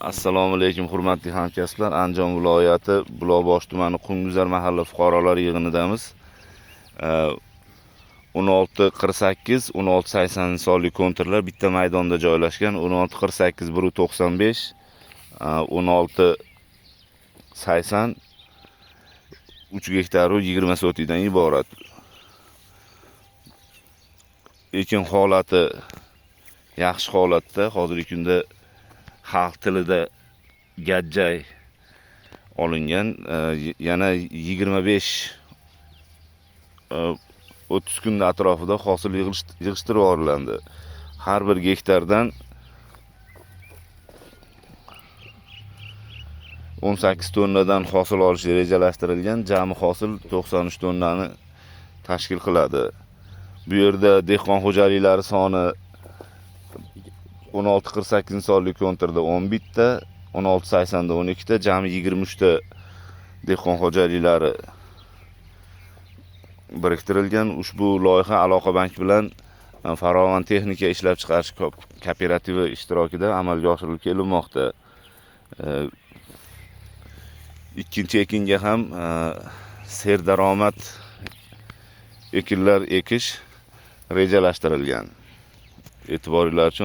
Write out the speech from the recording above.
Assalomu alaykum, hurmatli hamkasblar. Andijon viloyati Buloqboshi tumani Qumguzar mahalla fuqarolar yig'inidamiz. 16,48, 16,80 sonli konturlar bitta maydonda joylashgan. 16,48 1,95, 16,80 3 gektar 20 sotikdan iborat. Ekin holati yaxshi holatda. Hozirgi kunda xalq tilida gajjay olingan. Yana 25 30 kun atrofida hosil yig'ishtirib yuboriladi. Har bir gektardan 18 tonnadan hosil olish rejalashtirilgan. Jami hosil 93 tonnani tashkil qiladi. Bu yerda dehqon xo'jaliklari soni 16,48 sonli konturda 11 ta, 16,80 da 12 ta, jami 23 ta dehqon xo'jaliklari biriktirilgan. Ushbu loyiha Aloqa bank bilan Farovon texnika ishlab chiqarish kooperativi ishtirokida amalga oshirilib kelinmoqda. Ikkinchi ekinga ham serdaromad ekinlar ekish rejalashtirilgan. E'tiboringlar uchun.